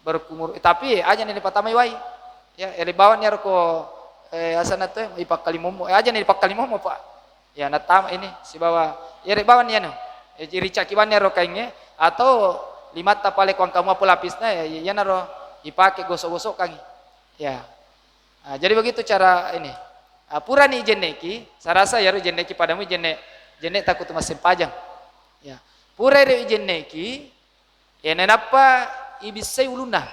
berkumur, tapi aja ni dipatamai wai. Ya, ere bawang ni ko, eh, asanna tu, eh, ipakkalimommo, eh, aja ni dipakkalimommo, Pak. Ya, natama ini sibawa, ya, ere bawang ni anu, eh, ricaki bawang ni ro kainge, atau limatta pale kuang kamu apa lapisna, ya, iyanaro ipake gosok-gosok kangi. Ya. Ah, jadi begitu cara ini. Ah, purani ijenneki, sarasa yaro ijenneki padamu ijenne, jenne takutu massempajang. Ya. Pura ero ijenneki, ya, nainappa ibissai ulunna.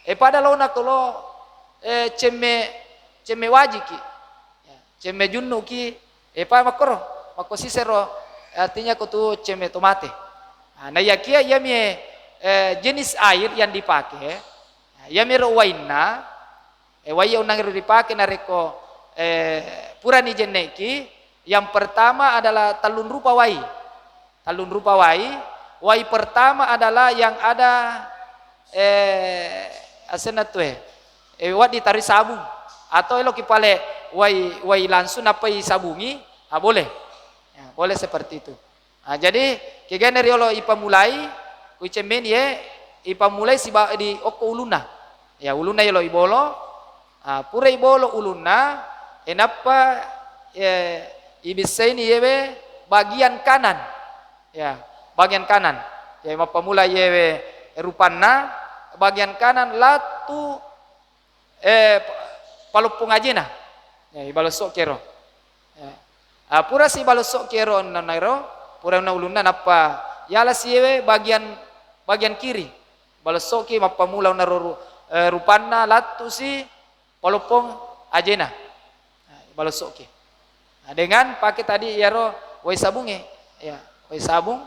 Eh, pada laona kolo, eh, cemme, cemme wajiki. Ya, cemme junnuki, eh, pa makkoro, makko sisero, artinya ko tu cemme to mate. Ah, na iyakia iyami, eh, jenis air yang dipakai, nah, iyamiro wainna, eh, wai onnang ero ripake narekko, eh, purani jenneki, yang pertama adalah tellung rupa wai. Tellung rupa wai. Wai pertama adalah yang ada, eh, asenna tu, eh, eh, wedding taroi sabung. Atau eloki pale wai, wai langsung nappai sabungi, ah, boleh. Ya, boleh seperti itu. Ah, jadi, kegana riolo ipamulai, kuicemmeni ye, ipamulai siba di okko ulunna. Ya, ulunna yolo ibolo. Ah, pura ibolo ulunna, e nappa, eh, ibissaini yewe bagian kanan. Ya, bagian kanan. Ya, mappamula yewe rupanna, bagian kanan lattu, eh, pa-, paloppong ajena. Ya, ibalessoki ero. Ya. Ah, pura sibalessoki ero onnanna ero, pura onna ulunna nappa yala siyewe bagian, bagian kiri. Balessoki mappamula onnaro ru-, eh, rupanna lattu si paloppong ajena. Nah, balessoki. Dengan pake tadi iyaro wai sabungnge, ya, wai sabung.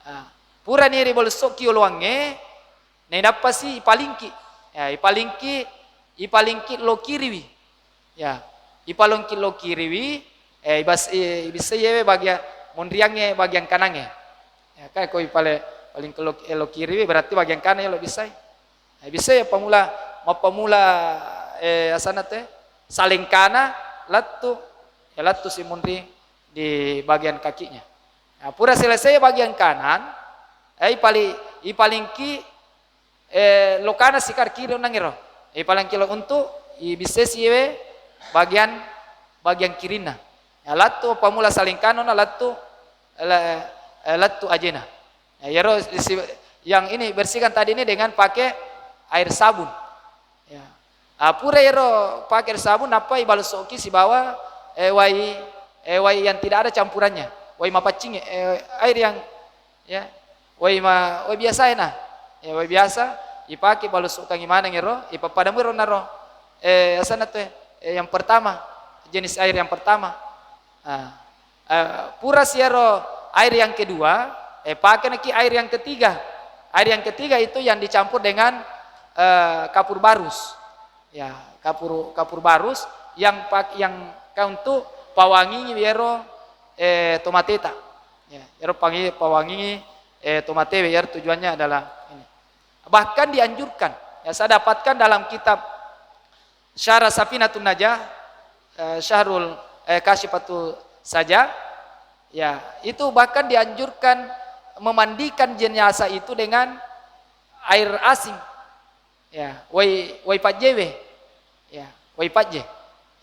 Ah, purani ribalessoki oloangnge, nainappasi ipalingki. Ya, ipalingki, ipalingki lo kiriwi. Ya, ipalingki lo kiriwi, eh, ibas-, i-, ibissai yewe bagian, monriangnge bagian kanangnge. Ya, kan ko ipale-, palingki lo, eh, lo kiriwi berarti bagian kanan lo bissai. Eh, bissai ya pamula, mappamula, eh, asanna te, salengkana lettu, ya lettu si monri di bagian kakinya. Nah, pura selesai bagian kanan, eh, ipali-, ipalingki, eh, lo kanan sikar kiri onnangngero. Ipalingki lo untuk ibissesi yewe bagian, bagian kirinna. Ya, lettu pamula salengkana na lettu, le-, eh, lettu ajena. Ya, iyaro si-, yang ini bersihkan tadi ini dengan pakai air sabun. Ya. Ah, pura ero pake sabun, nappa ibalessoki sibawa, eh, wai, eh, wai yang tidak ada campurannya, wai mapaccingnge, eh, air yang, ya, wai ma-, wai biasa ena, ya, wai biasa ipake balessokangngi maneng ero, ipappada muiro naro, eh, asanna tu, eh, yang pertama, jenis air yang pertama. Ah. Eh, pura siero air yang kedua, eh, pakenaki air yang ketiga. Air yang ketiga itu yang dicampur dengan, eh, kapur barus. Ya, kapur, kapur barus yang pak-, yang ka untuk pawangingi iyaro, eh, tomateta. Ya, iyaro pangi-, pawangingi, eh, tomatewe, iyaro tujuannya adalah ini. Bahkan dianjurkan, ya, saya dapatkan dalam kitab Syarah Safinatun Najah, eh, Syahrul, eh, Kasyifatu Sajah, ya, itu bahkan dianjurkan memandikan jenazah itu dengan air asing. Ya, wai, wai pajjewe. Ya, wai pajje.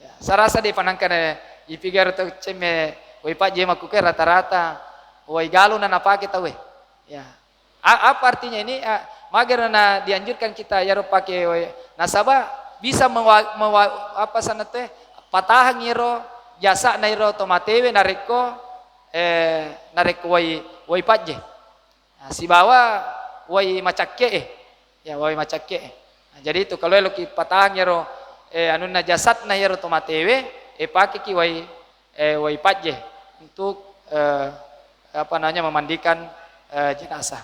Ya, sarasa de panangkana ipiga to cemme wai pajje makkuke rata-rata wai galung na napake tauwe. Ya. A-, apa artinya ini? A, magero na dianjurkan kita iyaro pake wai, nasaba bisa mewa-, mewa-, apa sana teh, patahang iyaro jasa'na iyaro tomatewe narekko, eh, narekko wai, wai pajje. Nah, sibawa wai macakke'e. Ya, wai macakke'e. Nah, jadi itu kalau eloki patahang iyaro, eh, anunna jasadna iyaro tomatewe, eh, pakeki wai, eh, wai pajje untuk, eh, apa namanya, memandikan, eh, jenazah.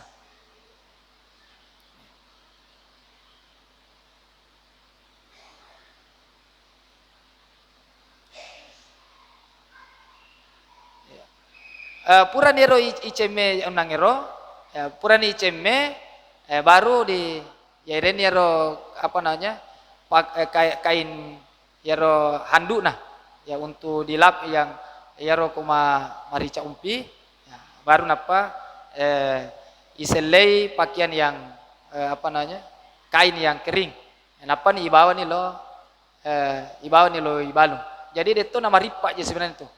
Eh, purani ero i-, icemme onnang ero, ya, purani icemme, eh, baru di, ya, irenni ero, apa namanya, pak-, eh, kai-, kain iyaro handukna, ya, untuk dilap yang iyaro ko ma-, marica umpi, ya, baru nappa, eh, isellei pakaian yang, eh, apa namanya, kain yang kering. Nappani ibawani lo, eh, ibawani lo ibalung. Jadi detto namarippa je sebenarnya tu.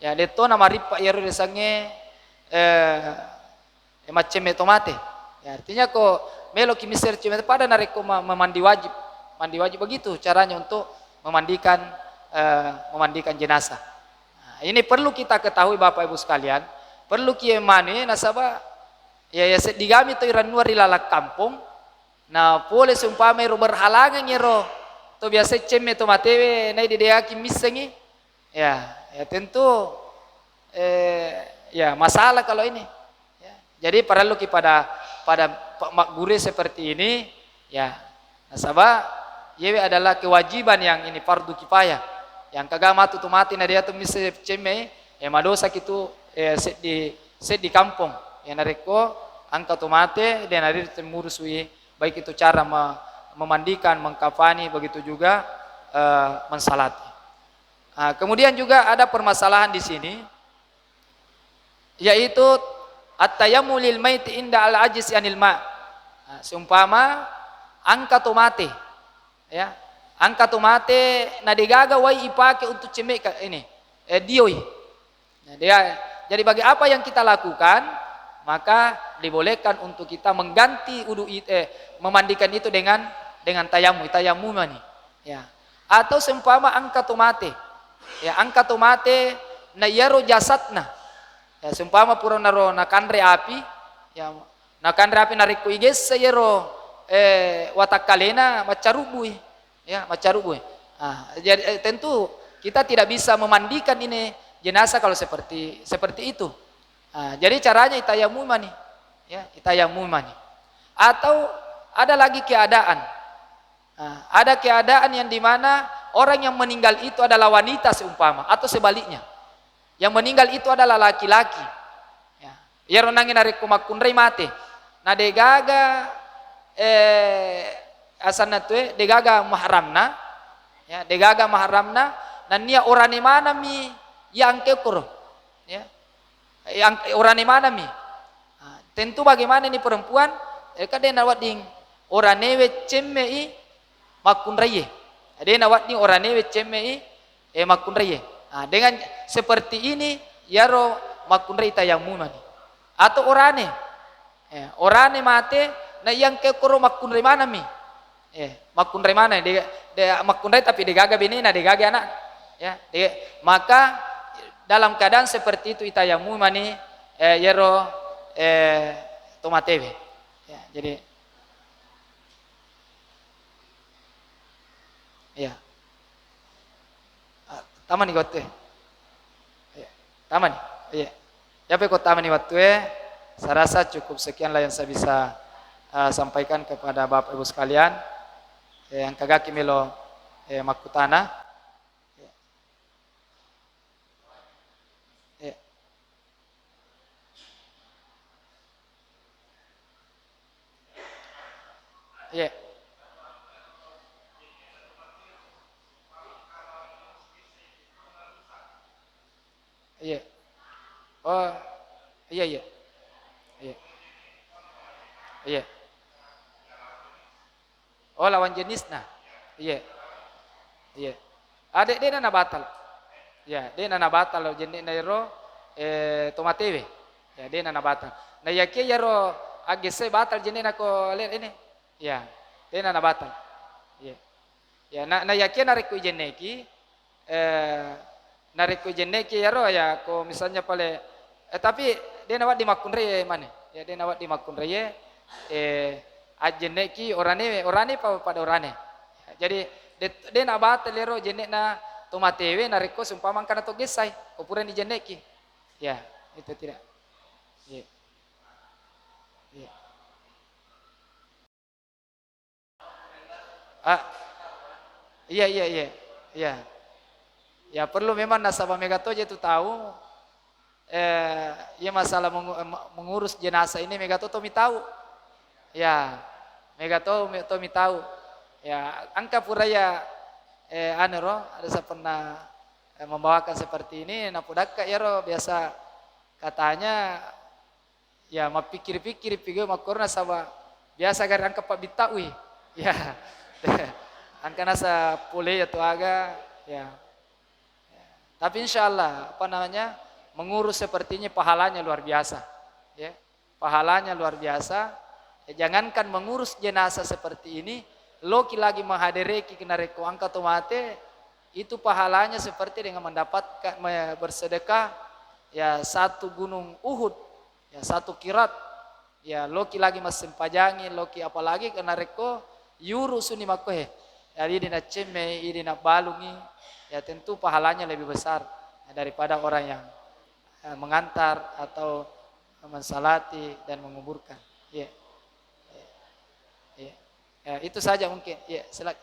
Ya, detto namarippa iyaro riasengnge, eh, eh, maccemme tomate. Ya, artinya ko meloki misseng cemme pada narekko ma-, memandi wajib. Mandi wajib begitu caranya untuk memandikan, eh, memandikan jenazah. Nah, ini perlu kita ketahui Bapak Ibu sekalian, perlu ki manui nasaba ya, ya seddi gami to irannua ri laleng kampong, na pole seumpama ero berhalangan ero to biasa cemme tomatewe nai dedeaki missengi, ya, ya tentu, eh, ya masalah kalau ini. Ya. Jadi parelluki pada, pada pe-, magguru seperti ini, ya, nasaba yewe adalah kewajiban yang ini fardu kifayah. Yang kaga matu tu mati na dia tu misse cemme, eh, madosaki tu, eh, seddi, seddi kampong. Ya narekko engka tu mate, de nari temurusui baik itu cara me-, memandikan, mengkafani, begitu juga, eh, mensalati. Ah, kemudian juga ada permasalahan di sini, yaitu at-tayammu lil maiti inda al-ajzi anil ma. Nah, seumpama engka to mate, ya, engka to mate na degaga wai ipake untuk cemme ka-, ini, eh, dioi. Nah, dia, jadi bagi apa yang kita lakukan, maka dibolehkan untuk kita mengganti wudu it-, eh, memandikan itu dengan, dengan tayammu, tayammu mani. Ya. Atau seumpama engka to mate. Ya, engka to mate na iyaro jasadna. Ya, seumpama pura naro nakanre api, ya, nakanre api narekko igessa iyaro, eh, watakkalena maccarubbui. Ya, maccarubbui. Ah, jadi, eh, tentu kita tidak bisa memandikan ini jenazah kalau seperti seperti itu. Ah, jadi caranya itayamumani, ya, itayamumani. Atau ada lagi keadaan, ah, ada keadaan yang dimana orang yang meninggal itu adalah wanita seumpama, atau sebaliknya, yang meninggal itu adalah laki-laki. Ya. Iyaro nangnge narekko makkunrai mate, na degaga, eh, asanna tue, degaga mahramna, ya, degaga mahramna, nannia orane manami ya angkekkoro. Ya. Yang orane manami. Ah, tentu bagaimana ini perempuan, eh, kan de' nawedding oranewe cemme i makkunraie. De' nawedding oranewe cemme i, eh, makkunraie. Ah, dengan seperti ini, yaro makkunrai tayamumani. Atau orane, eh, orane mate, na yang kekkoro makkunrai manami. Eh, makkunrai mana? De, de, makkunrai tapi degaga benena, degaga anak. Ya, de, maka dalam keadaan seperti itu itayamumani, eh, yero, eh, tomatewe. Ya, jadi, ya. Ah, tamani ko wattue. Iya. Tamani. Iya. Yape ko tamani wattue, saya rasa cukup sekianlah yang saya bisa, eh, sampaikan kepada Bapak Ibu sekalian. Eh, engka gaki melo, eh, makkutana. Iya. Iya. Iya. Iya. Oh, iya, iya. Iya. Iya. Oh, lawan jenisna. Iya. Iya. Ah, de', de'na nabatal. Ya, de'na nabatal lo jenne'na ero, eh, tomatewe. Ya, de'na nabatal. Na yakia yaro aggesse batal jenne'na ko le-, ini. Ya, de'na nabatal. Iya. Ya, na, na yakia narekko ijenneki, eh, narekko ijenneki yaro ya ko misalnya pale, eh, tapi de' nawedding makkunrai mane. Ya, de' nawedding makkunrai, eh, ajjenneki orane, orane pa-, pada orane. Ya, jadi de', de' nabatal ero jenne'na tomatewe narekko seumpama engka na to gessai, ko purani jenneki. Ya, itu tidak. Iya. Iya. Ah, iya, iya, iya. Iya. Ya, perlu memang nasaba mega to je tu tau, eh, iya masalah mengu-, eh, me-, mengurus jenazah ini mega to, to mi tau. Ya, mega to, mi-, to mi tau. Ya, engka pura ya, eh, anu ro, ada saya pernah, eh, membawakan seperti ini, napudakka ya ro, biasa katanya, ya, mappikir-pikir pigau makkorona saba biasa gare engka pabbittaui. Ya. Engka nasa pole ya tu aga, ya. Ya. Tapi insya Allah, apa namanya, mengurus seperti ini pahalanya luar biasa. Ya. Pahalanya luar biasa. Ya, jangankan mengurus jenazah seperti ini, loki lagi menghadereki narekko engka to mate, itu pahalanya seperti dengan mendapatkan, me-, bersedekah, ya, satu gunung Uhud. Ya, satu kirat. Ya, loki lagi massempajangi, loki apalagi narekko yuru suni makkohe. Ya, idi naccemme, idi nabbalungi, ya, tentu pahalanya lebih besar, ya, daripada orang yang, eh, mengantar atau mensalati dan menguburkan. Ya. Ya. Ya. Ya, itu saja mungkin. Ya, silakan.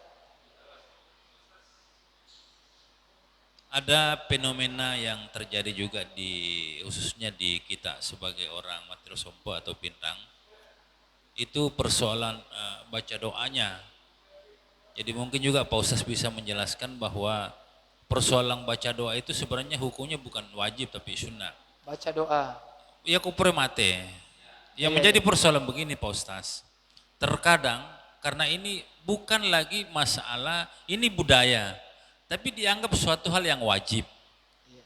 Ada fenomena yang terjadi juga di, khususnya di kita sebagai orang Matiro Sompo atau Pinrang, itu persoalan, eh, baca doanya. Jadi mungkin juga Pak Ustaz bisa menjelaskan bahwa persoalan baca doa itu sebenarnya hukumnya bukan wajib tapi sunnah. Baca doa. Ya, kupure mate. Yang Iya, menjadi iya. persoalan begini, Pak Ustaz. Terkadang, karena ini bukan lagi masalah, ini budaya, tapi dianggap suatu hal yang wajib. Iya.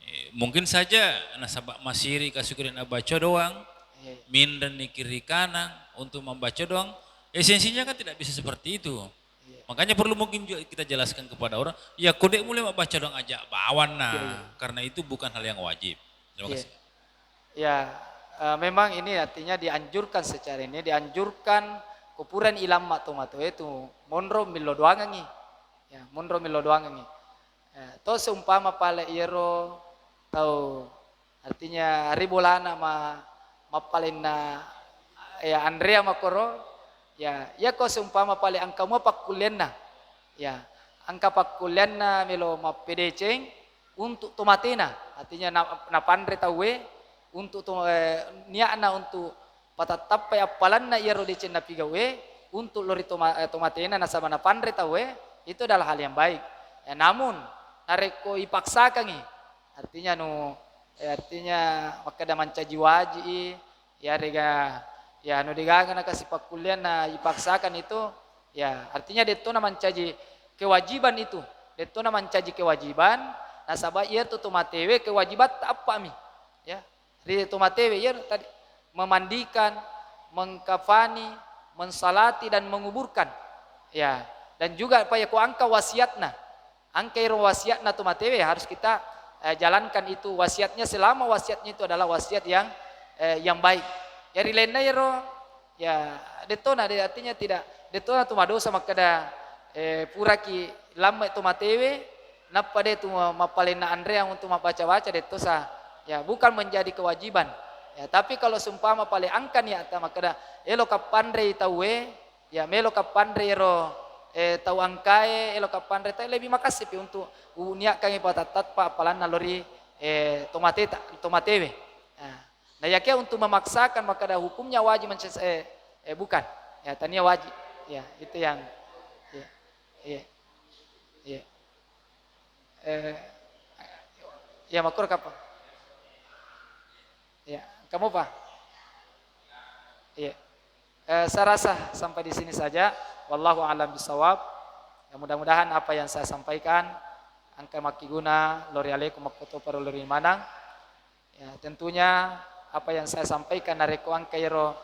Eh, mungkin saja nasaba masiri kasukiri nabaca doang, Iya, iya. minreni kiri kanan untuk membaca doang, esensinya kan tidak bisa seperti itu. Iya. Makanya perlu mungkin juga kita jelaskan kepada orang, ya, kode mulai membaca doang aja bawan nah, Iya, iya. karena itu bukan hal yang wajib. Terima Iya. kasih. Ya, eh, memang ini artinya dianjurkan secara ini, dianjurkan kupuran ilamma tomatoe tu monro millo doangengi. Ya, monro millo doangengi. Ya, to seumpama pale iyaro, tau, artinya ri bolana ma-, mappalenna, ya, anrea makkoro, ya, iyako seumpama pale engka mua pakkullianna, ya, engka pakkullianna melo mappedeceng untuk tomatena, artinya na-, napanre tauwe untuk to-, eh, niatna untuk patattappai appalanna iyaro deceng napigau'e untuk lori toma-, eh, tomatena nasaba napanre tauwe, itu adalah hal yang baik. Ya, namun narekko ipaksakangi, artinya nu, eh, artinya makkeda mancaji waji'i, yarega, ya, nu degaga nakasi pakkullianna ipaksakan itu, ya, artinya dettona mancaji kewajiban itu, dettona mancaji kewajiban, nasaba iyatu tomatewe kewajibatta appami, ya. Ri tomatewe, iya tadi, memandikan, mengkafani, mensalati, dan menguburkan. Ya, dan juga apa ya, ko engka wasiatna. Engka iro wasiatna tomatewe, harus kita, eh, jalankan itu wasiatnya selama wasiatnya itu adalah wasiat yang, eh, yang baik. Ya, ri lainna iro, ya, dettona, de-, artinya tidak, dettona tu madosa makkeda, eh, puraki lamme tomatewe, nappa de tu ma-, mappalenna anreang untuk mabbaca-baca, dettosa. Ya, bukan menjadi kewajiban. Ya, tapi kalau seumpama pale engka niatta makkeda, elo kappanrei tauwe, ya, melo kappanrei ero, eh, tau engkae, elo kappanrei tau, lebih makasih pi untuk uniakkangi patattappa appalanna lori, eh, tomateta-, tomatewe. Nah, nah, yakia untuk memaksakan makkeda hukumnya wajib mences-, eh, eh, bukan. Ya, tania wajib. Ya, itu yang, ya, ya, ya. Eh, ya, makkoro kapang. Ya, kamu apa? Iya. Eh, saya rasa sampai di sini saja. Wallahu a'lam bishawab. Ya, mudah-mudahan apa yang saya sampaikan engka makkiguna lori alaikum makkotoparo lori manang. Ya, tentunya apa yang saya sampaikan narekko engka ero,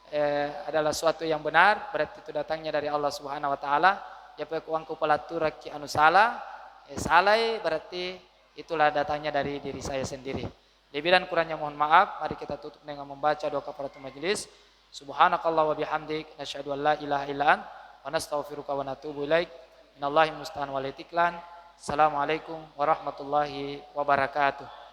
eh, adalah suatu yang benar, berarti itu datangnya dari Allah Subhanahu wa Ta'ala. Ya, pekko engka upalatturaki anu salah, eh, salai, berarti itulah datangnya dari diri saya sendiri. Lebih dan kurangnya mohon maaf. Mari kita tutup dengan membaca doa kafaratul majelis. Subhanakallah wa bihamdik, nasyhadu an la ilaha illa ant, wa nastaghfiruka wa natubu ilaik. Minallahi musta'an wa alaihi tiklan. Assalamualaikum warahmatullahi wabarakatuh.